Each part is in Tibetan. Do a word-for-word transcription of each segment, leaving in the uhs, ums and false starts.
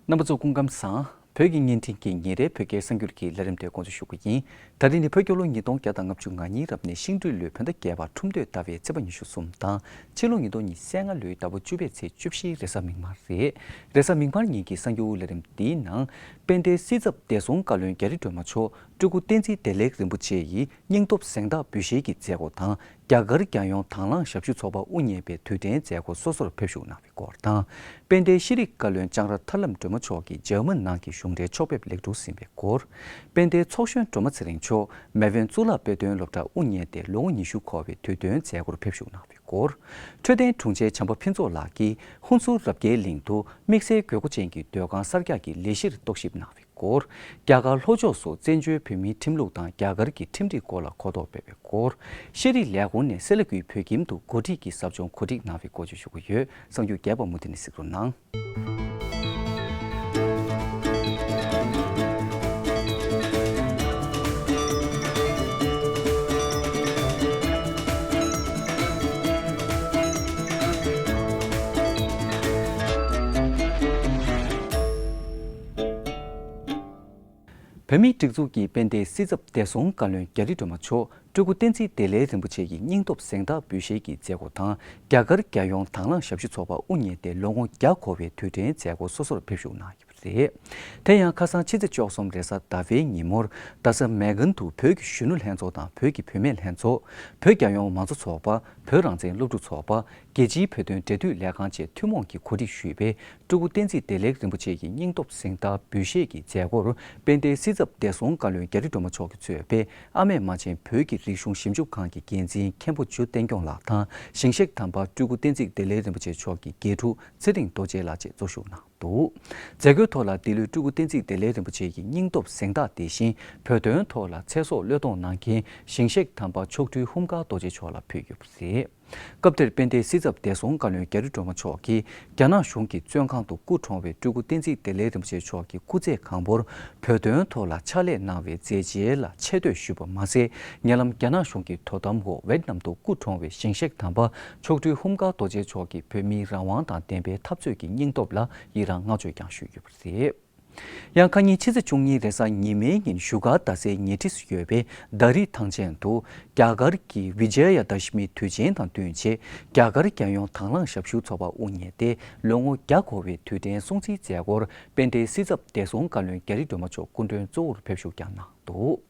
རྣམ་པ་ཚོ་སྐུ་ཁམས་བཟང་། བོད་ཀྱི་བརྙན་འཕྲིན་གྱི་ཉིན་རེའི་བོད་སྐད་གསར་འགྱུར་གྱི་ལས་རིམ་དེ་འགོ་འཛུགས་ཞུ་གི་ཡིན། ད་རིང་ནི་བོད་རྒྱལ་ལོ་ཉིས་སྟོང་བརྒྱ་དང་ལྔ་བཅུ་ང་གཉིས་རབ་གནས་ཤིང་སྦྲུལ་ལོའི་བོད་ཟླ་བརྒྱད་པ་ཁྲུམས་སྟོད་ཟླ་བའི་ཚེས་པ་ཉི་ཤུ་གསུམ་དང་། ཕྱི་ལོ་ཉིས་སྟོང་ཉི་ཤུ་རྩ་ལྔ་ལོའི་ཟླ་བ་བཅུ་པའི་ཚེས་བཅུ་བཞི་རེས་གཟའ་མིག་དམར་རེད། རེས་གཟའ་མིག་དམར་ཉིན་གྱི་གསར་འགྱུར་ལས་རིམ་འདིའི་ནང་། དཔལ་ལྡན་སྲིད་ཚབ་བདེ་སྲུང་བཀའ་བློན་རྒྱ་རི་སྒྲོལ་མ་མཆོག་སྤྲུལ་སྐུ་བསྟན་འཛིན་བདེ་ལེགས་རིན་པོ་ཆེ་ཡི་སྙིང་སྟོབས་གཟེངས་རྟགས་འབུལ་བཞེས་ཀྱི་མཛད་སྒོ་དང་། རྒྱ་གར་རྒྱལ་ཡོངས་དྭང་བླངས་ཞབས་ཞུ་ཚོགས་པ་དབུ་བརྙེས་པའི་དུས་དྲན་མཛད་སྒོ་སོ་སོར་ཕེབས་བཞུགས་གནང་བའི་སྐོར་དང་། དཔལ་ལྡན་ཤེས་རིག་བཀའ་བློན་ལྕང་ར་ཐར་ལམ་སྒྲོལ་མ་མཆོག་གིས་འཇར་མན་ནང་གི་གཞུང་འབྲེལ་ཕྱོགས་ཕེབས་ལེགས་གྲུབ་ཟིན་པའི་སྐོར། དཔལ་ལྡན་ཚོགས་གཞོན་སྒྲོལ་མ་ཚེ་རིང་མཆོག་མེལ་བོན་གཙུག་ལག་དཔེ་སྟོན་སློབ་གྲྭ་དབུ་བརྙེས་ཏེ་ལོ་ངོ་ཉི་ཤུ་འཁོར་བའི་དུས་སྟོན་མཛད་སྒོར་ཕེབས་བཞུགས་གནང་བའི་སྐོར། འཕྲོད་བསྟེན་དྲུང་ཆེ་བྱམས་པ་ཕུན་ཚོགས་ལགས་ཀྱིས་ཧུན་སུར་རབ་རྒྱས་གླིང་དུ་དམིགས་བསལ་དགོས་མཁོ་ཅན་གྱི་སྡོད་ཁང་གསར་རྒྱག་གི་ལས་གཞིར་རྟོག་ཞིབ་གནང་བའི་སྐོར། རྒྱ་གར་ལྷོ་ཕྱོགས་སུ་བཙན་བྱོལ་བོད་མིའི་ཁྲིམས་ལུགས་དང་རྒྱ་གར་གྱི་ཁྲིམས་སྒྲིག་སྐོར་ལ་གོ་རྟོགས་སྤེལ་བའི་སྐོར། ཤེས་རིག་ལས་ཁུངས་ནས་སེ་ལ་ཀུའི་བོད་ཁྱིམ་དུ་འགོ་ཁྲིད་ཀྱི་ཟབ་སྦྱོང་གོ་སྒྲིག་གནང་བའི་སྐོར་བཅས་ཞུ་གི་ཡོད། གསར་འགྱུར་རྒྱས་པ་མུ་མཐུད་ནས་གཟིགས་རོགས་གནང་། བོད་མིའི་སྒྲིག་འཛུགས་ཀྱི་དཔལ་ལྡན་སྲིད་ཚབ་བདེ་སྲུང་བཀའ་བློན་རྒྱ་རི་སྒྲོལ་མ་མཆོག་སྤྲུལ་སྐུ་བསྟན་འཛིན་བདེ་ལེགས་རིན་པོ་ཆེ་ཡི་སྙིང་སྟོབས་གཟེངས་རྟགས་འབུལ་བཞེས་ཀྱི་མཛད་སྒོ་དང་། རྒྱ་གར་རྒྱལ་ཡོངས་དྭང་བླངས་ཞབས་ཞུ་ཚོགས་པ་དབུ་བརྙེས་ཏེ་ལོ་ངོ་བརྒྱ་འཁོར་བའི་དུས་དྲན་མཛད་སྒོ་སོ་སོར་ཕེབས་བཞུགས་གནང་ཡོད་པ་རེད། དེ་ཡང་ཁ་སང་ཕྱི་ཚེས་བཅུ་གསུམ་རེས་གཟའ་ཟླ་བའི་ཉིན་མོར་རྡ་ས་མེག་གྷན་དུ་བོད་ཀྱི་གཞོན་ནུ་ལྷན་ཚོགས་དང་བོད་ཀྱི་བུད་མེད་ལྷན་ཚོགས། བོད་རྒྱལ་ཡོངས་མང་གཙོ་ཚོགས་པ། བོད་རང་བཙན་སློབ་ཕྲུག་ཚོགས་པ། རྒྱལ་སྤྱིའི་བོད་དོན་འབྲེལ་མཐུད་ལས་ཁང་བཅས་ཐུན་མོང་གིས་གོ་སྒྲིག་ཞུས་པའི་སྤྲུལ་སྐུ་བསྟན་འཛིན་བདེ་ལེགས་རིན་པོ་ཆེ་ཡི་སྙིང་སྟོབས་གཟེངས་རྟགས་འབུལ་བཞེས་ཀྱི་མཛད་སྒོར་དཔལ་ལྡན་སྲིད་ཚབ་བདེ་སྲུང་བཀའ་བློན་རྒྱ་རི་སྒྲོལ་མ་མཆོག་གིས་གཙོས་པའི་ཨ་མེས་རྨ་ཆེན་བོད་ཀྱི་རིག་གཞུང་ཞིབ་འཇུག་ཁང་གི་འགན་འཛིན་མཁན་པོ་འཇུ་བསྟན་སྐྱོང་ལགས་དང་ཞིང་གཤེགས་དམ་པ་སྤྲུལ་སྐུ་བསྟན་འཛིན་བདེ་ལེགས་རིན་པོ་ཆེ་མཆོག་གི་དགེ་ཕྲུག་ཚེ་རིང་རྡོ་རྗེ་ལགས་བཅས་གཙོ་བཞུགས་གནང་འདུག། མཛད་སྒོའི་ཐོག་ལ་འདི་ལོའི་སྤྲུལ་སྐུ་བསྟན་འཛིན་བདེ་ལེགས་རིན་པོ་ཆེ་ཡི་སྙིང་སྟོབས་གཟེངས་རྟགས་དེ་བཞིན་བོད་དོན་ཐོག་ལ་ཚེ་སྲོག་བློས་གཏོང་གནང་མཁན་ཞིང་གཤེགས་དམ་པ་མཆོག་སྤྲུལ་ཧཱུྃ་ཀར་རྡོ་རྗེ་མཆོག་ལ་ཕུལ་ཡོད་པ་རེད། སྐབས་དེར་དཔལ་ལྡན་སྲིད་ཚབ་བདེ་སྲུང་བཀའ་བློན་རྒྱ་རི་སྒྲོལ་མ་མཆོག་གིས་རྒྱ་ནག་གཞུང་གི་བཙོན་ཁང་དུ་སྐུ་གྲོངས་པའི་སྤྲུལ་སྐུ་བསྟན་འཛིན་བདེ་ལེགས་རིན་པོ་ཆེ་མཆོག་གི་སྐུ་ཚེ་གང་པོར་བོད་དོན་ཐོག་ལ་ཕྱག་ལས་གནང་བའི་མཛད་རྗེས་ལ་ཆེ་བསྟོད་ཞུས་པ་མ་ཟད། ཉེ་ལམ་རྒྱ་ནག་གཞུང་གི་དོ་དམ་འོག་ཝེད་ནམ་དུ་སྐུ་གྲོངས་པའི་ཞིང་གཤེགས་དམ་པ་མཆོག་སྤྲུལ་ཧཱུྃ་ཀར་རྡོ་རྗེ་མཆོག་གིས་བོད་མིའི་རང་དབང་དང་ལྡན་པའི་འཐབ་རྩོད་ཀྱི་སྙིང་སྟོབས་ལ་ཡི་རང་བསྔགས་བརྗོད་ཀྱང་ཞུས་ཡོད་པ་རེད། ཡང་ཁ་ཉིན་ཕྱི་ཚེས་བཅུ་གཉིས་རེས་གཟའ་ཉི་མའི་ཉིན་བཞུགས་སྒར་རྡ་སའི་ཉེ་འཁྲིས་སུ་ཡོད་པའི་རྡ་རིས་ཐང་ཆེན་དུ་རྒྱ་གར་གྱི་བི་ཇ་ཡ་དཱ་ཤི་མི་དུས་ཆེན་དང་བསྟུན་ཆེད་རྒྱ་གར་རྒྱལ་ཡོངས་དྭང་བླངས་ཞབས་ཞུ་ཚོགས་པ་དབུ་བརྙེས་ཏེ་ལོ་ངོ་བརྒྱ་འཁོར་བའི་དུས་དྲན་སྲུང་བརྩིའི་མཛད་སྒོར་དཔལ་ལྡན་སྲིད་ཚབ་བདེ་སྲུང་བཀའ་བློན་རྒྱ་རི་སྒྲོལ་མ་མཆོག་སྐུ་མགྲོན་གཙོ་བོར་ཕེབས་བཞུགས་ཀྱང་གནང་འདུག།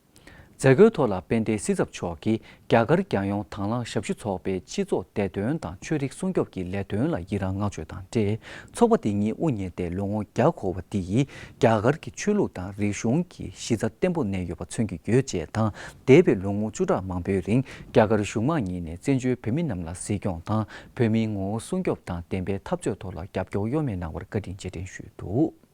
མཛད་སྒོའི་ཐོག་ལ་དཔལ་ལྡན་སྲིད་ཚབ་མཆོག་གིས་རྒྱ་གར་རྒྱལ་ཡོངས་དྭང་བླངས་ཞབས་ཞུ་ཚོགས་པའི་སྤྱི་ཚོགས་བདེ་དོན་དང་ཆོས་རིག་སྲུང་སྐྱོབ་ཀྱི་ལས་དོན་ལ་ཡི་རང་བསྔགས་བརྗོད་དང་འབྲེལ། ཚོགས་པ་འདི་ཉིད་དབུ་བརྙེས་ཏེ་ལོ་ངོ་བརྒྱ་འཁོར་བ་འདི་ཡིས་རྒྱ་གར་གྱི་ཆོས་ལུགས་དང་རིག་གཞུང་གི་གཞི་རྩ་བརྟན་པོ་གནས་ཡོད་པ་མཚོན་གྱི་ཡོད་ཅེས་དང་། འདས་པའི་ལོ་ངོ་བཅུ་ཕྲག་མང་པོའི་རིང་རྒྱ་གར་གཞུང་མང་གཉིས་ནས་བཙན་བྱོལ་བོད་མི་རྣམས་ལ་གཟིགས་སྐྱོང་དང་བོད་མིའི་ངོ་བོ་སྲུང་སྐྱོབ་དང་བདེན་པའི་འཐབ་རྩོད་ཐོག་ལ་རྒྱབ་སྐྱོར་གཡོ་མེད་གནང་བར་བཀའ་དྲིན་རྗེས་དྲན་ཞུས་འདུག།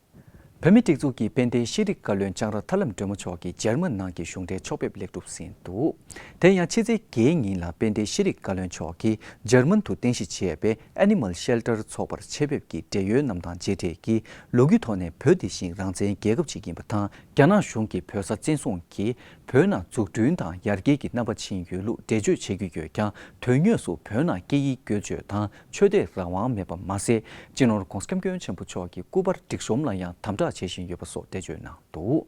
བོད་མིའི་སྒྲིག་འཛུགས་ཀྱི་དཔལ་ལྡན་ཤེས་རིག་བཀའ་བློན་ལྕང་ར་ཐར་ལམ་སྒྲོལ་མ་མཆོག་གིས་འཇར་མན་ནང་གི་གཞུང་འབྲེལ་ཕྱོགས་ཕེབས་ལེགས་གྲུབ་ཟིན་འདུག། དེ་ཡང་ཕྱི་ཚེས་བརྒྱད་ཉིན་ལ་དཔལ་ལྡན་ཤེས་རིག་བཀའ་བློན་མཆོག་གིས་འཇར་མན་དུ་རྟེན་གཞི་བྱས་པའི་Animal Shelter ཚོགས་པར་ཆེད་ཕེབས་ཀྱིས་བགྲེས་ཡོལ་རྣམས་དང་མཇལ་འཕྲད་ཀྱིས་ལོ་རྒྱུས་ཐོག་ནས་བོད་དེ་བཞིན་རང་བཙན་རྒྱལ་ཁབ་ཅིག་ཡིན་པ་དང་། རྒྱ་ནག་གཞུང་གིས་བོད་ས་བཙན་བཟུང་གིས་བོད་ནང་འཛུགས་སྐྲུན་དང་ཡར་རྒྱས་ཀྱི་རྣམ་པ་ཕྱིན་ཡོད་ལུགས་འགྲེལ་བརྗོད་བྱེད་ཀྱི་ཡོད་ཀྱང་། དོན་དངོས་སུ་བོད་ནང་སྐད་ཡིག་བཀོལ་སྤྱོད་དང་ཆོས་དད་རང་དབང་མེད་པ་མ་ཟད། སྤྱི་ནོར་༧གོང་ས་༧སྐྱབས་མགོན་ཆེན་པོ་མཆོག་གི་སྐུ་པར་སྒྲིག་གཤོམ་ལ་ཡང་དམ་དྲག་བྱེད་བཞིན་ཡོད་པ་སོགས་འགྲེལ་བརྗོད་གནང་འདུག།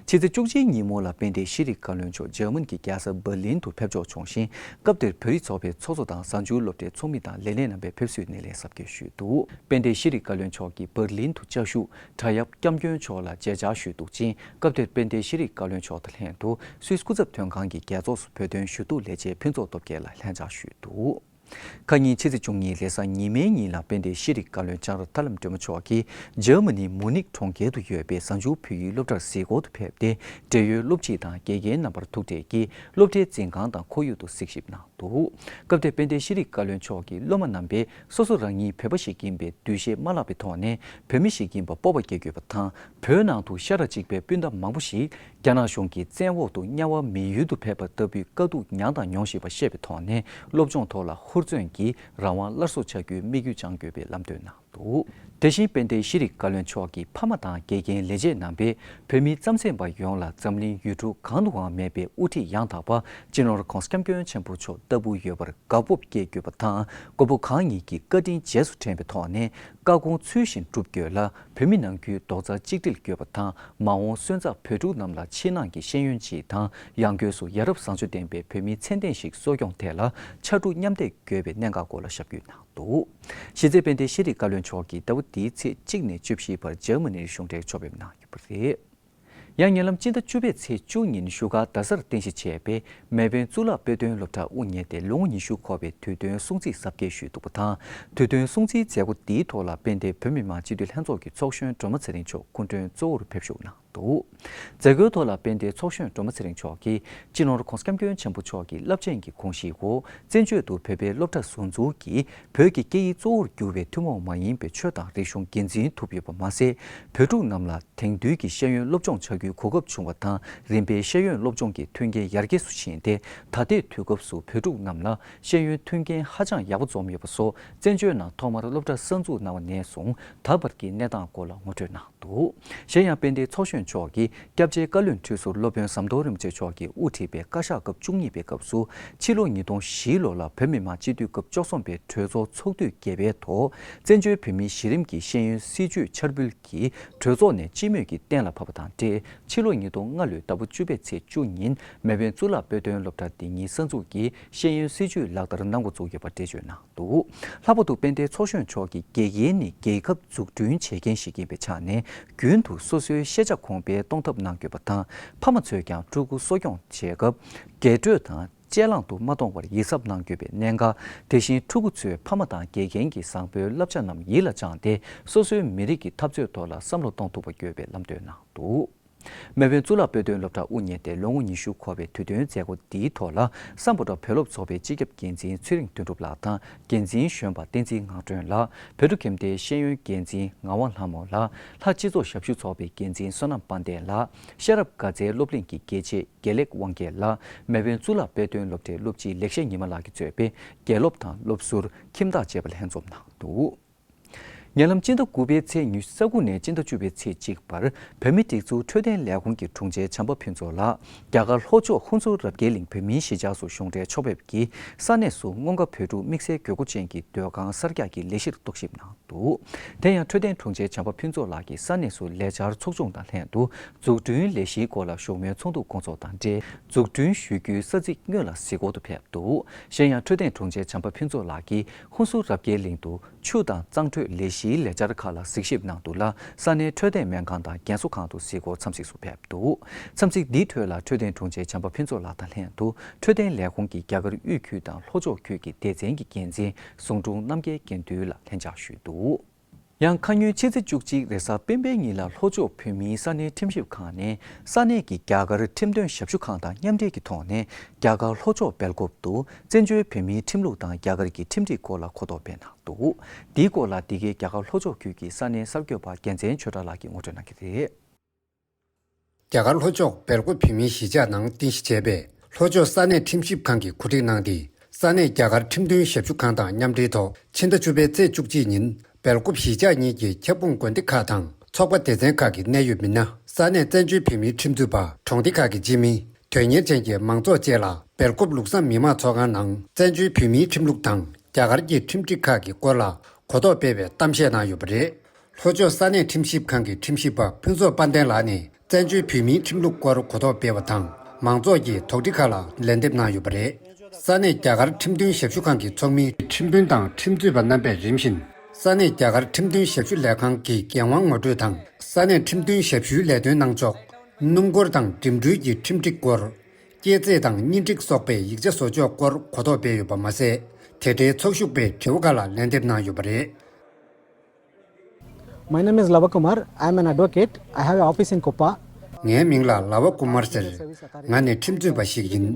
ཕྱི་ཚེས་བཅུ་གཅིག་ཉིན་མོ་ལ་དཔལ་ལྡན་ཤེས་རིག་བཀའ་བློན་མཆོག་འཇར་མན་གྱི་རྒྱལ་ས་འབར་ལིན་དུ་ཕེབས་འབྱོར་བྱུང་ཞིང་། སྐབས་དེར་བོད་རིགས་ཚོགས་པའི་ཚོགས་གཙོ་དང་གཟའ་མཇུག་སློབ་གྲྭའི་ཚོགས་མི་དང་ལས་སྣེ་རྣམ་པས་ཕེབས་བསུའི་སྣེ་ལེན་གཟབ་རྒྱས་ཞུས་འདུག། དཔལ་ལྡན་ཤེས་རིག་བཀའ་བློན་མཆོག་གིས་འབར་ལིན་དུ་བཅའ་བཞུགས་གྲྭ་ཡབ་སྐྱབས་མགོན་མཆོག་ལ་མཇལ་བཅར་ཞུས་འདུག་ཅིང་། སྐབས་དེར་དཔལ་ལྡན་ཤེས་རིག་བཀའ་བློན་མཆོག་དང་ལྷན་དུ་སུད་སི་སྐུ་ཚབ་དོན་ཁང་གི་རྒྱལ་ཚོགས་སུ་བོད་དོན་ཞུ་གཏུག་ལས་བྱེད་ཕུན་ཚོགས་སྟོབས་རྒྱལ་ལ་ལྷན་བཅར་ཞུས་འདུག། ཁ་ཉིན་ཕྱི་ཚེས་བཅུ་གཉིས་རེས་གཟའ་ཉི་མའི་ཉིན་ལ་དཔལ་ལྡན་ཤེས་རིག་བཀའ་བློན་ལྕང་ར་ཐར་ལམ་སྒྲོལ་མ་མཆོག་གིས་འཇར་མ་ནི་མུ་ནིག་གྲོང་ཁྱེར་དུ་ཡོད་པའི་གཟའ་མཇུག་བོད་ཡིག་སློབ་གྲྭར་གཟིགས་སྐོར་དུ་ཕེབས་ཏེ། འབྲེལ་ཡོད་སློབ་སྤྱི་དང་དགེ་རྒན་རྣམ་པར་ཐུག་འཕྲད་ཀྱིས་སློབ་གྲྭའི་འཛིན་ཁང་དང་ཁོར་ཡུག་ཏུ་གཟིགས་ཞིབ་གནང་འདུག། སྐབས་དེར་དཔལ་ལྡན་ཤེས་རིག་བཀའ་བློན་མཆོག་གིས་སློབ་མ་རྣམ་པས་སོ་སོ་རང་ཉིད་བོད་པ་ཞིག་ཡིན་པའི་འདུ་ཤེས་མ་བརླག་པའི་ཐོག་ནས། བོད་མི་ཞིག་ཡིན་པ་སྤོབས་པ་སྐྱེ་དགོས་པ་དང་། བོད་ནང་དུ་ཤ་ཁྲག་གཅིག་པའི་སྤུན་ཟླ་མང་པོ་ཞིག་རྒྱ་ནག་གཞུང་གི་བཙན་འོག་ཏུ་དམྱལ་བ་མི་ཡུལ་དུ་ཕེབས་པ་ལྟ་བུའི་དཀའ་སྡུག་མྱངས་དང་མྱོང་བཞིན་པ་ཤེས་པའི་ཐོག་ནས། སློབ་སྦྱོང་ཐོག་ལ་ཧུར་བརྩོན་གྱིས་རང་དབང་སླར་གསོ་བྱ་རྒྱུའི་དམིགས་ཡུལ་བཅངས་དགོས་པའི་ལམ་སྟོན་གནང་འདུག། དེ་བཞིན་དཔལ་ལྡན་ཤེས་རིག་བཀའ་བློན་མཆོག་གིས་ཕ་མ་དང་དགེ་རྒན་ལས་བྱེད་རྣམ་པས་བོད་མི་རྩམ་ཟན་པ་ཡོངས་ལ་འཛམ་གླིང་ཡུལ་གྲུ་གང་དུའང་མེད་པའི་དབུ་ཁྲིད་ཡང་དག་པ་སྤྱི་ནོར་༧གོང་ས་༧སྐྱབས་མགོན་ཆེན་པོ་མཆོག་ལྟ་བུ་ཡོད་པར་དགའ་སྤོབས་སྐྱེ་དགོས་པ་དང་། མགོན་པོ་གང་ཉིད་ཀྱི་བཀའ་དྲིན་རྗེས་སུ་དྲན་པའི་ཐོག་ནས་བཀའ་དགོངས་ཚུལ་བཞིན་སྒྲུབ་དགོས་ལ། བོད་མི་ནང་ཁུལ་རྡོག་རྩ་གཅིག་སྒྲིལ་དགོས་པ་དང་། མ་འོངས་སོན་རྩ་བོད་ཕྲུག་རྣམས་ལ་ཕྱི་ནང་གི་ཤེས་ཡོན་སྤྱི་དང་ཡང་སྒོས་སུ་ཡ་རབས་བཟང་སྤྱོད་ལྡན་པའི་བོད་མིའི་མཚན་ལྡན་ཞིག་གསོ་སྐྱོང་ཐད་ལ་ཕྱར་གྲུ་མཉམ་འདེགས་དགོས་པའི་གནད་འགག་སྐོར་ལ་ཞབས་སྐྱོར་གནང་འདུག་གཞི་རྩའི་དཔལ་ལྡན་ཤེས་རིག་བཀའ་བློན་མཆོག་གིས་ཟླ་བ་འདིའི་ཚེས་གཅིག་ནས་བཅུ་བཞི་བར་འཇར་མ་ནིར་གཞུང་འབྲེལ་ཕྱོགས་ཕེབས་གནང་ཡོད་པ་རེད། ཡང་ཉེ་ལམ་སྤྱི་ཟླ་བཅུ་པའི་ཚེས་བཅུ་ཉིན་བཞུགས་སྒར་རྡ་སར་རྟེན་གཞི་བྱས་པའི་མེལ་བོན་གཙུག་ལག་དཔེ་སྟོན་སློབ་གྲྭ་དབུ་བརྙེས་ཏེ་ལོ་ངོ་ཉི་ཤུ་འཁོར་བའི་དུས་སྟོན་སྲུང་བརྩི་གཟབ་རྒྱས་ཞུས་འདུག་པ་དང་། དུས་སྟོན་སྲུང་བརྩིའི་མཛད་སྒོ་འདིའི་ཐོག་ལ་དཔལ་ལྡན་བོད་མི་མང་སྤྱི་འཐུས་ལྷན་ཚོགས་ཀྱི་ཚོགས་གཞོན་སྒྲོལ་མ་ཚེ་རིང་མཆོག་སྐུ་མགྲོན་གཙོ་བོར་ཕེབས་བཞུགས་གནང་འདུག་མཛད་སྒོའི་ཐོག་ལ་དཔལ་ལྡན་ཚོགས་གཞོན་སྒྲོལ་མ་ཚེ་རིང་མཆོག་གིས་སྤྱི་ནོར་༧གོང་ས་༧སྐྱབས་མགོན་ཆེན་པོ་མཆོག་གི་རླབས་ཆེན་གྱི་དགོངས་གཞིའི་འོག་བཙན་བྱོལ་དུ་བོད་པའི་སློབ་གྲྭ་ཟུར་འཛུགས་ཀྱིས་བོད་ཀྱི་སྐད་ཡིག་གཙོ་བོར་གྱུར་པའི་ཐུན་མོང་མ་ཡིན་པའི་ཆོས་དང་རིག་གཞུང་རྒྱུན་འཛིན་ཐུབ་ཡོད་པ་མ་ཟད། བོད་ཕྲུག་རྣམས་ལ་དེང་དུས་ཀྱི་ཤེས་ཡོན་སློབ་སྦྱོང་བྱ་རྒྱུའི་གོ་སྐབས་བྱུང་བ་དང་། རིམ་པས་ཤེས་ཡོན་སློབ་སྦྱོང་གི་མཐུན་རྐྱེན་ཡར་རྒྱས་སུ་ཕྱིན་ཏེ། ད་ལྟའི་དུས་སྐབས་སུ་བོད་ཕྲུག་རྣམས་ལ་ཤེས་ཡོན་མཐུན་རྐྱེན་ཧ་ཅང་ཡག་པོ་འཛོམས་ཡོད་པ་སོགས། བཙན་བྱོལ་ནང་ཐོག་མར་སློབ་གྲྭ་གསར་འཛུགས་གནང་བ་ནས་བཟུང་ད་བར་གྱི་གནས་སྟངས་སྐོར་ལ་ངོ་སྤྲོད་གནང་འདུག་གཞན་ཡང་དཔལ་ལྡན་ཚོགས་གཞོན་མཆོག་གིས་སྐྱབས་རྗེ་བཀའ་བློན་ཁྲི་ཟུར་སློབ་དཔོན་ཟམ་གདོང་རིན་པོ་ཆེ་མཆོག་གིས་དབུ་ཁྲིད་པའི་བཀའ་ཤག་སྐབས་བཅུ་གཉིས་པའི་སྐབས་སུ་ཕྱི་ལོ་ཉིས་སྟོང་བཞི་ལོ་ལ་བོད་མི་མང་སྤྱི་འཐུས་སྐབས་བཅུ་གསུམ་པའི་གྲོས་ཚོགས་ཚོགས་དུས་བརྒྱད་པའི་ཐོག་བཙན་བྱོལ་བོད་མིའི་གཞི་རིམ་གྱི་ཤེས་ཡོན་སྲིད་བྱུས་འཆར་འབུལ་གྱིས་གྲོས་ཚོགས་ནས་སྤྱི་མོས་ཀྱིས་གཏན་ལ་ཕབ་པ་དང་འབྲེལ། ཕྱི་ལོ་ཉིས་སྟོང་ལྔ་ལོའི་ཟླ་བ་བཅུ་པའི་ཚེས་བཅུ་ཉིན་མེལ་བོན་གཙུག་ལག་དཔེ་སྟོན་སློབ་གྲྭ་འདི་ཉིད་གསར་འཛུགས་ཀྱིས་ཤེས་ཡོན་སྲིད་བྱུས་ལག་བསྟར་གནང་འགོ་བཙུགས་ཡོད་པ་འགྲེལ་བརྗོད་གནང་འདུག་ལྷག་པར་དུ་དཔལ་ལྡན་ཚོགས་གཞོན་མཆོག་གིས་དགེ་རྒན་ནི་རྒྱལ་ཁབ་འཛུགས་སྐྲུན་བྱེད་མཁན་ཞིག་ཡིན་པའི་ཆ་ནས། རྒྱུན་དུ་སོ་སོའི་ཤེས་བྱ་གོང་འཕེལ་གཏོང་ཐབས་གནང་དགོས་པ་དང་། ཕ་མ་ཚོས་ཀྱང་ཕྲུ་གུ་གསོ་སྐྱོང་བྱེད་སྐབས་རྒྱས་སྤྲོས་དང་། ཅེ་ལང་དུ་མ་གཏོང་བར་ཡིད་གཟབ་གནང་དགོས་པའི་གནད་འགག་དེ་བཞིན་ཕྲུ་གུ་ཚོས་ཕ་མ་དང་དགེ་རྒན་གྱི་བཟང་པོའི་བསླབ་བྱ་རྣམས་ཡིད་ལ་བཅངས་ཏེ། སོ་སོའི་མི་རིགས་ཀྱི་འཐབ་རྩོད་ཐོག་ལ་བསམ་བློ་གཏོང་ཐུབ་པ་དགོས་པའི་ལམ་སྟོན་གནང་འདུག་མེལ་བོན་གཙུག་ལག་དཔེ་སྟོན་སློབ་གྲྭ་དབུ་བརྙེས་ཏེ་ལོ་ངོ་ཉི་ཤུ་འཁོར་བའི་དུས་སྟོན་མཛད་སྒོ་འདིའི་ཐོག་ལ་སམ་བྷོ་ཊ་བོད་སློབ་ཚོགས་པའི་སྤྱི་ཁྱབ་འགན་འཛིན་ཚེ་རིང་དོན་གྲུབ་ལགས་དང་། འགན་འཛིན་གཞོན་པ་བསྟན་འཛིན་ངག་སྒྲོན་ལགས། བོད་ཕྲུག་ཁྱིམ་སྡེའི་ཤེས་ཡོན་འགན་འཛིན་ངག་དབང་ལྷ་མོ་ལགས། ལྷ་སྤྱི་ཚོགས་ཞབས་ཞུ་ཚོགས་པའི་འགན་འཛིན་བསོད་ནམས་དཔལ་ལྡན་ལགས། ཤེས་རབ་དགའ་ཚལ་སློབ་གླིང་གི་དགེ་ཆེ་དགེ་ལེགས་དབང་རྒྱལ་ལགས། མེལ་བོན་གཙུག་ལག་དཔེ་སྟོན་སློབ་གྲྭའི་སློབ་སྤྱི་ལེགས་བཤད་ཉི་མ་ལགས་ཀྱིས་གཙོས་པའི་དགེ་སློབ་དང་སློབ་ཟུར། ཁྱིམ་བདག་བཅས་པ་ལྷན་འཛོམས་གནང་འདུག་ཉེ་ལམ་སྤྱི་ཟླ་དགུ་པའི་ཚེས་ཉི་ཤུ་རྩ་དགུ་ནས་སྤྱི་ཟླ་བཅུ་པའི་ཚེས་གཅིག་བར་བོད་མིའི་སྒྲིག་འཛུགས་འཕྲོད་བསྟེན་ལས་ཁུངས་ཀྱི་དྲུང་ཆེ་བྱམས་པ་ཕུན་ཚོགས་ལགས་རྒྱ་གར་ལྷོ་ཕྱོགས་ཧུན་སུར་རབ་རྒྱས་གླིང་བོད་མིའི་གཞིས་ཆགས་སུ་གཞུང་འབྲེལ་ཕྱོགས་ཕེབས་ཀྱིས་ས་གནས་སུ་སྔོན་ཁ་བོད་ཕྲུག་དམིགས་བསལ་དགོས་མཁོ་ཅན་གྱི་སྡོད་ཁང་གསར་རྒྱག་གི་ལས་གཞིར་རྟོག་ཞིབ་གནང་འདུག་དེ་ཡང་འཕྲོད་བསྟེན་དྲུང་ཆེ་བྱམས་པ་ཕུན་ཚོགས་ལགས་ཀྱིས་ས་གནས་སུ་ལས་འཆར་ཚོགས་ཆུང་དང་ལྷན་དུ་འཛུགས་སྐྲུན་ལས་གཞིའི་སྐོར་ལ་བཞུགས་མོལ་ཚོགས་འདུ་སྐོང་ཚོགས་དང་འབྲེལ་འཛུགས་སྐྲུན་ཞུ་རྒྱུའི་ས་ཚིགས་དངོས་ལ་གཟིགས་སྐོར་དུ་ཕེབས་འདུག་གཞན་ཡང་འཕྲོད་བསྟེན་དྲུང་ཆེ་བྱམས་པ་ཕུན་ཚོགས་ལགས་ཀྱིས་ཧུན་སུར་རབ་རྒྱས་གླིང་དུ་ཆུ་དང་གཙང་འཕྲོད་ལས་གཞིའི་ལས་འཆར་ཁག་ལ་གཟིགས་ཞིབ་གནང་འདུག་ལ། ས་གནས་འཕྲོད་བསྟེན་སྨན་ཁང་དང་རྒན་གསོ་ཁང་དུ་གཟིགས་སྐོར་འཚམས་གཟིགས་སུ་ཕེབས་འདུག་འཚམས་གཟིགས་འདིའི་ཁྲོད་ལ་འཕྲོད་བསྟེན་དྲུང་ཆེ་བྱམས་པ་ཕུན་ཚོགས་ལགས་དང་ལྷན་དུ་འཕྲོད་བསྟེན་ལས་ཁུངས་ཀྱི་རྒྱ་གར་དབུས་ཁུལ་དང་ལྷོ་ཕྱོགས་ཁུལ་གྱི་སྡེ་ཚན་གྱི་འགན་འཛིན་ཟུང་དྲུང་རྣམ་རྒྱལ་དགེ་འདུན་ལ་ལྷན་བཅར་ཞུས་འདུག་ཡང་ཁ་སྔོན་ཕྱི་ཚེས་བཅུ་གཅིག་རེས་གཟའ་སྤེན་པའི་ཉིན་ལ་ལྷོ་ཕྱོགས་བོད་མིའི་ས་གནས་ཁྲིམས་ཞིབ་ཁང་ནས་ས་གནས་ཀྱི་རྒྱ་གར་ཁྲིམས་དོན་ཞབས་ཞུ་ཁང་དང་མཉམ་འབྲེལ་གྱི་ཐོག་ནས་རྒྱ་གར་ལྷོ་ཕྱོགས་སྦེལ་ཀོབ་ཏུ་བཙན་བྱོལ་བོད་མིའི་ཁྲིམས་ལུགས་དང་རྒྱ་གར་གྱི་ཁྲིམས་སྒྲིག་སྐོར་ལ་གོ་རྟོགས་སྤེལ་གནང་འདུག་འདིའི་སྐོར་ལ་འདི་གའི་རྒྱ་གར་ལྷོ་ཕྱོགས་ཁུལ་གྱི་ས་གནས་གསར་འགོད་པ་རྒྱལ་མཚན་ཆོས་གྲགས་ལགས་ཀྱིས་ངོ་སྤྲོད་གནང་གི་རེད། རྒྱ་གར་ལྷོ་ཕྱོགས་སྦེལ་ཀོབ་བོད་མིའི་གཞིས་ཆགས་ནང་རྟེན་གཞི་བྱས་པའི་ལྷོ་ཕྱོགས་ས་གནས་ཁྲིམས་ཞིབ་ཁང་གིས་གོ་སྒྲིག་གནང་སྟེ། ས་གནས་རྒྱ་གར་ཁྲིམས་དོན་ཞབས་ཞུ་ཁང་དང་མཉམ་འབྲེལ་ཐོག་ཕྱི་ཟླ་བཅུ་པའི་ཚེས་བཅུ་གཅིག་ཉིན་སྦེལ་ཀོབ་གཞིས་ཆགས་གཉིས་ཀྱི་ཁྱབ་ཁོངས་དགོན་སྡེ་ཁག་དང་ཚོགས་པ་སྡེ་ཚན་ཁག་གི་གནད་ཡོད་མི་སྣ། ས་གནས་བཙན་བྱོལ་བོད་མིའི་ཁྲིམས་རྩོད་པ། གྲོང་སྡེ་ཁག་གི་སྤྱི་མི། དོན་གཉེར་ཅན་གྱི་མང་ཚོགས་བཅས་ལ་སྦེལ་ཀོབ་ལུགས་བཟང་མི་དམངས་ཚོགས་ཁང་ནང་བཙན་བྱོལ་བོད་མིའི་ཁྲིམས་ལུགས་དང་རྒྱ་གར་གྱི་ཁྲིམས་སྒྲིག་ཁག་གི་སྐོར་ལ་གོ་རྟོགས་སྤེལ་བའི་གཏམ་བཤད་གནང་ཡོད་པ་རེད། ལྷོ་ཕྱོགས་ས་གནས་ཁྲིམས་ཞིབ་ཁང་གི་ཁྲིམས་ཞིབ་པ་ཕུན་ཚོགས་དཔལ་ལྡན་ལགས་ནས་བཙན་བྱོལ་བོད་མིའི་ཁྲིམས་ལུགས་སྐོར་གོ་རྟོགས་སྤེལ་བ་དང་། མང་ཚོགས་ཀྱི་དོགས་འདྲི་ཁག་ལ་ལན་འདེབས་གནང་ཡོད་པ་རེད། ས་གནས་རྒྱ་གར་ཁྲིམས་དོན་ཞབས་ཞུ་ཁང་གི་ཚོགས་མི། ཁྲིམས་དཔོན་དང་ཁྲིམས་རྩོད་པ་རྣམ་པས་རིམ་བཞིན་ས་གནས་རྒྱ་གར་ཁྲིམས་དོན་ཞབས་ཞུ་ལས་ཁང་གི་འགན་དབང་ངོ་སྤྲོད་དང་། ས་གནས་ཁྲིམས་དོན་ཞབས་ཞུའི་ལས་དོན་གནང་ཕྱོགས། སྣུམ་འཁོར་དང་འགྲིམ་འགྲུལ་གྱི་ཁྲིམས་སྒྲིག་སྐོར། སྐྱེས་ཚེས་དང་གཉེན་སྒྲིག་སོགས་པའི་ཡིག་ཆ་བཟོ་ཕྱོགས་སྐོར་གོ་རྟོགས་སྤེལ་ཡོད་པ་མ་ཟད། དེ་འབྲེལ་ཚོགས་ཞུགས་པའི་དྲི་བ་ཁག་ལ་ལན་འདེབས་གནང་ཡོད་པ་རེད། My name is Lava Kumar. I am an advocate. I have an office in Koppa. ངའི་མིང་ལ་ལ་བ་ཀུ་མར་ཟེར། ང་ནི་ཁྲིམས་རྩོད་པ་ཞིག་ཡིན།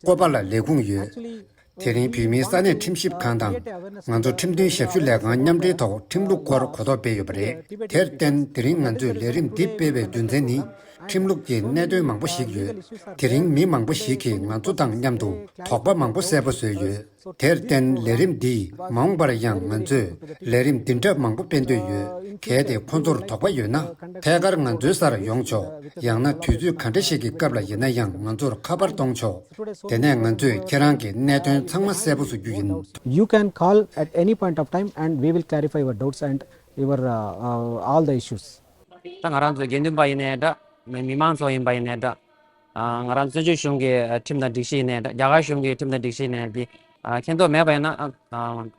ཀོ་པ་ལ་ལས་ཁུངས་ཡོད། དེ་རིང་བོད་མིའི་ས་གནས་ཁྲིམས་ཞིབ་ཁང་དང་ང་ཚོ་ཁྲིམས་དོན་ཞབས་ཞུ་ལས་ཁང་མཉམ་འབྲེལ་ཐོག་ཁྲིམས་ལུགས་སྐོར་གོ་རྟོགས་སྤེལ་ཡོད་པ་རེད། དེར་བརྟེན་དེ་རིང་ང་ཚོས་ལས་རིམ་འདི་སྤེལ་བའི་རྒྱུ་མཚན་ནི། ཁྲིམས་ལུགས་ཀྱི་གནད་དོན་མང་པོ་ཞིག་ཡོད། དེ་རིང་མི་མང་པོ་ཞིག་གིས་ང་ཚོ་དང་མཉམ་དུ་དོགས་པ་མང་པོ་གསལ་པོ་བཟོས་ཡོད། དེར་བརྟེན་ལས་རིམ་འདིས་མ་འོངས་པར་ཡང་ང་ཚོས་ལས་རིམ་འདི་འདྲ་མང་པོ་སྤེལ་འདོད་ཡོད། གལ་ཏེ་ཁོ་ཚོར་དོགས་པ་ཡོད་ན་ཐད་ཀར་ང་ཚོའི་སར་ཡོང་ཆོག། ཡང་ན་དུས་ཚོད་ག་འདྲ་ཞིག་གི་སྐབས་ལ་ཡིན་ན་ཡང་ང་ཚོར་ཁ་པར་གཏོང་ཆོག། དེ་ནས་ང་ཚོས་ཁྱེད་རང་གི་གནད་དོན་ཚང་མ་གསལ་པོ་བཟོ་རྒྱུ་ཡིན། You can call at any point of time and we will clarify your doubts and your uh, uh, all the issues. ད་ང་རང་ཚོའི་དགེ་འདུན་པ་ཡིན་ནའི་འདྲ། མི་མི་མང་ཚོ་ཡིན་པ་ཡིན་ནའི་འདྲ། ཨ། ང་རང་བཙན་བྱོལ་གཞུང་གི་ཨ་ཁྲིམས་དང་སྒྲིག་གཞི་ཡིན་ནའི་འདྲ། རྒྱ་གར་གཞུང་གི་ཁྲིམས་དང་སྒྲིག་གཞི་ཡིན་ནའི་འདི། ཨ། མཁྱེན་རྟོགས་མེད་པ་ཡིན་ན། ཨ། ཨ།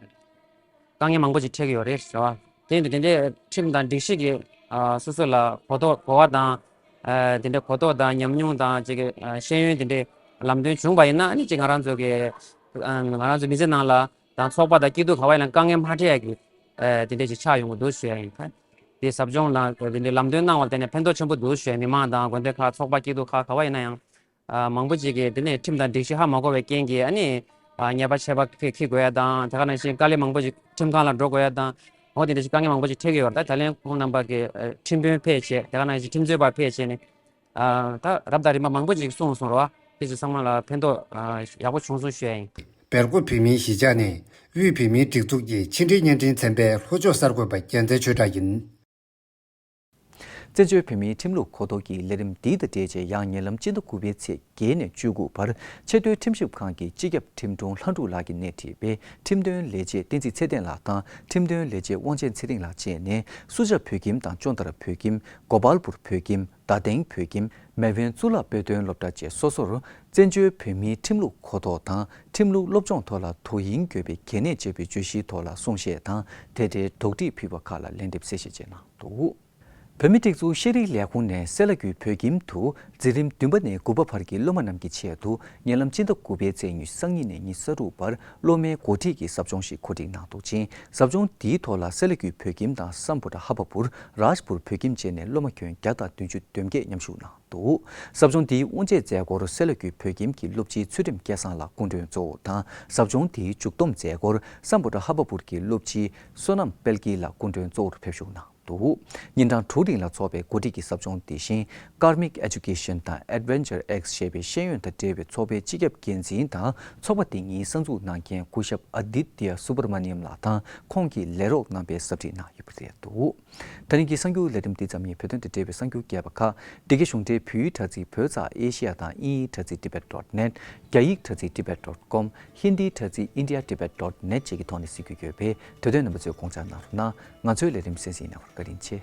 དཀའ་ངལ་མང་པོ་ཅིག་འཕྲད་ཀྱི་ཡོད་རེད། རེད་བ། དེ་ཡིན་དུས་དེ་འདྲའི་ཁྲིམས་དང་སྒྲིག་གཞི་གི་ཨ་སོ་སོ་ལ་གོ་རྟོགས་གོ་བ་དང་། ཨ། དེ་འདྲའི་གོ་རྟོགས་དང་ཉམས་མྱོང་དང་ཅིག་གི་ཨ་ཤེས་ཡོན་དེ་འདྲའི་ལམ་སྟོན་བྱུང་བ་ཡིན་ན། ཨ་ནི་ཅིག་ང་རང་ཚོ་གི་ཨ་ང་རང་ཚོ་མི་ཚེ་ནང་ལ་དང་ཚོགས་པ་དང་སྐྱིད་སྡུག་ག་བ་ཡིན་ན་དཀའ་ངལ་མ་འཕྲད་ཡ་གི་ཨ་དེ་འདྲ་ཅིག་ཆགས་ཡོང་གི་འདུག་ཞུ་ཡ་ཡིན། དེ་ཟབ་སྦྱོང་ལ་དེ་འདྲའི་ལམ་སྟོན་གནང་བ་དེ་ནས་ཕན་ཐོགས་ཆེན་པོ་འདུག་ཞུ་ཡ། མི་མང་དང་དགོན་སྡེ་ཁག་ཚོགས་པ་སྐྱིད་སྡུག་ཁག་ག་བ་ཡིན་ན་ཡང་། ཨ། མང་པོ་ཅིག་གིས་དེ་ནས་ཁྲིམས་དང་སྒྲིག་གཞི་ཧ་མ་གོ་བའི་རྐྱེན་གྱིས་ཨ་ནི། ཨ། ཉེས་པ་ཆད་པ་ཁེ་ཁེ་དགོས་ཡ་དང་། དེ་ག་ནང་བཞིན་དཀའ་ལས་མང་པོ་ཅིག་ཁྲིམས་ཁང་ལ་འགྲོ་དགོས་ཡ་དང་། འོ་དེ་འདྲ་ཞིག་དཀའ་ངལ་མང་པོ་ཅིག་འཕྲད་ཀྱི་ཡོད་རེད། ད་ད་ལན་ཁོང་རྣམ་པ་གི་ཨ་ཁྲིམས་དཔོན་ཕེབས་བྱས། དེ་ག་ནང་བཞིན་ཁྲིམས་རྩོད་པ་ཕེབས་བྱས་ནས། ཨ། ད་རབ་དང་རིམ་པ་མང་པོ་ཅིག་གསུངས་སོང་རེད་བ། དེ་ཚོ་ཚང་མ་ལ་ཕན་ཐོགས་ཨ་ཡག་པོ་བྱུང་སོང་ཞུ་ཡ་ཡིན། སྦེལ་ཀོབ་བོད་མིའི་གཞིས་ཆགས་ནས་དབུས་བོད་མིའི་སྒྲིག་འཛུགས་ཀྱི་ཕྱི་འབྲེལ་བརྙན་འཕྲིན་ཚན་པའི་ལྷོ་ཕྱོགས་གསར་འགོད་པ་རྒྱལ་མཚན་ཆོས་གྲགས་ཡིན། བཙན་བྱོལ་བོད་མིའི་ཁྲིམས་ལུགས་གོ་རྟོགས་ཀྱི་ལས་རིམ་འདི་དང་འབྲེལ་བྱས། ཡང་ཉེ་ལམ་སྤྱི་ཟླ་དགུ་པའི་ཚེས་བརྒྱད་ནས་བཅུ་དགུ་བར་ཆེས་མཐོའི་ཁྲིམས་ཞིབ་ཁང་གི་སྤྱི་ཁྱབ་ཁྲིམས་དྲུང་ལྷ་འབྲུག་ལགས་ཀྱིས་སྣེ་ཁྲིད་པའི་ཁྲིམས་དོན་ལས་བྱེད་བསྟན་འཛིན་ཚེ་བརྟན་ལགས་དང་ཁྲིམས་དོན་ལས་བྱེད་དབང་ཆེན་ཚེ་རིང་ལགས་བཅས་ནས། སུ་ཇཱ་བོད་ཁྱིམ་དང་ཅོན་ཏར་བོད་ཁྱིམ། གོ་པལ་པུར་བོད་ཁྱིམ། རྡ་སྟེང་བོད་ཁྱིམ། མེ་དབོན་གཙུག་ལག་དཔེ་སྟོན་སློབ་གྲྭ་བཅས་སོ་སོར། བཙན་བྱོལ་བོད་མིའི་ཁྲིམས་ལུགས་གོ་རྟོགས་དང་ཁྲིམས་ལུགས་སློབ་སྦྱོང་ཐོག་ལ་དོ་དབྱིངས་དགོས་པའི་གལ་གནད་ཅེས་པའི་བརྗོད་གཞིའི་ཐོག་ལ་གསུང་བཤད་དང་། དེ་འབྲེལ་དོགས་འདྲི་ཕུལ་བ་ཁག་ལ་ལན་འདེབས་གསལ་བཤད་བྱས་གནང་འདུག། བོད་མིའི་སྒྲིག་འཛུགས་ཤེས་རིག་ལས་ཁུངས་ནས་སེ་ལ་ཀུའི་བོད་ཁྱིམ་དུ་འཛིན་རིམ་བདུན་པ་ནས་དགུ་པ་བར་གྱི་སློབ་མ་རྣམས་ཀྱི་ཆེད་དུ། ཉེ་ལམ་སྤྱི་ཟླ་དགུ་པའི་ཚེས་ཉི་ཤུ་རྩ་གཉིས་ནས་ཉི་ཤུ་རྩ་དྲུག་བར་སློབ་མའི་འགོ་ཁྲིད་ཀྱི་ཟབ་སྦྱོང་ཞིག་གོ་སྒྲིག་གནང་འདུག་ཅིང་། ཟབ་སྦྱོང་འདིའི་ཐོག་ལ་སེ་ལ་ཀུའི་བོད་ཁྱིམ་དང་སམ་བྷོ་ཊ་ཧ་བ་པུར། རཱཇ་པུར་བོད་ཁྱིམ་བཅས་ནས་སློབ་མ་ཁྱོན་བརྒྱ་དང་བདུན་ཅུ་དོན་བརྒྱད་མཉམ་ཞུགས་གནང་འདུག། ཟབ་སྦྱོང་འདིའི་དབུ་འབྱེད་མཛད་སྒོར་སེ་ལ་ཀུའི་བོད་ཁྱིམ་གྱི་སློབ་སྤྱི་ཚུལ་ཁྲིམས་སྐལ་བཟང་ལགས་སྐུ་མགྲོན་གཙོ་བོར་དང་། ཟབ་སྦྱོང་འདིའི་མཇུག་བསྡོམས་མཛད་སྒོར་སམ་བྷོ་ཊ་ཧ་བ་པུར་གྱི་སློབ་སྤྱི་བསོད་ནམས་དཔལ་སྐྱིད་ལགས་སྐུ་མགྲོན་གཙོ་བོར་ཕེབས་བཞུགས་གནང་འདུག། ཉིན་གྲངས་དྲུག་རིང་ལ་འཚོགས་པའི་གོ་སྒྲིག་གི་ཟབ་སྦྱོང་འདི་བཞིན་Karmic Education དང་Adventure X ཞེས་པའི་ཤེས་ཡོན་དང་འབྲེལ་བའི་ཚོགས་པའི་སྤྱི་ཁྱབ་འགན་འཛིན་དང་། ཚོགས་པ་འདི་ཉིད་གསར་འཛུགས་གནང་མཁན་སྐུ་ཞབས་Aditya Subramaniam ལགས་དང་ཁོང་གིས་ལས་རོགས་གནང་པའི་ཟབ་ཁྲིད་གནང་ཡོད་པ་རེད་འདུག། ད་རིང་གི་གསར་འགྱུར་ལས་རིམ་འདི་ཙམ་ཡིན། བོད་དོན་དང་འབྲེལ་བའི་གསར་འགྱུར་རྒྱས་པ་ཁག་འདི་གའི་གཞུང་འབྲེལ་བོད་ཡིག་དྲ་ཚིགས་བོད་ཙག་ཨེ་ཤི་ཡ་དང་དབྱིན་ཡིག་དྲ་ཚིགས་tibet dot net། རྒྱ་ཡིག་དྲ་ཚིགས་tibet dot com། ཧིན་དིའི་དྲ་ཚིགས་india tibet dot net བཅས་ཀྱི་ཐོག་ནས་གཟིགས་རྒྱུ་ཡོད་པས། དེ་དོན་རྣམ་པ་ཚོས་དགོངས་འཇགས་གནང་རོགས་གནང་། ང་ཚོའི་ལས་རིམ་གསན་གཟིགས་གནང་བར་བཀའ་དྲིན་ཆེ།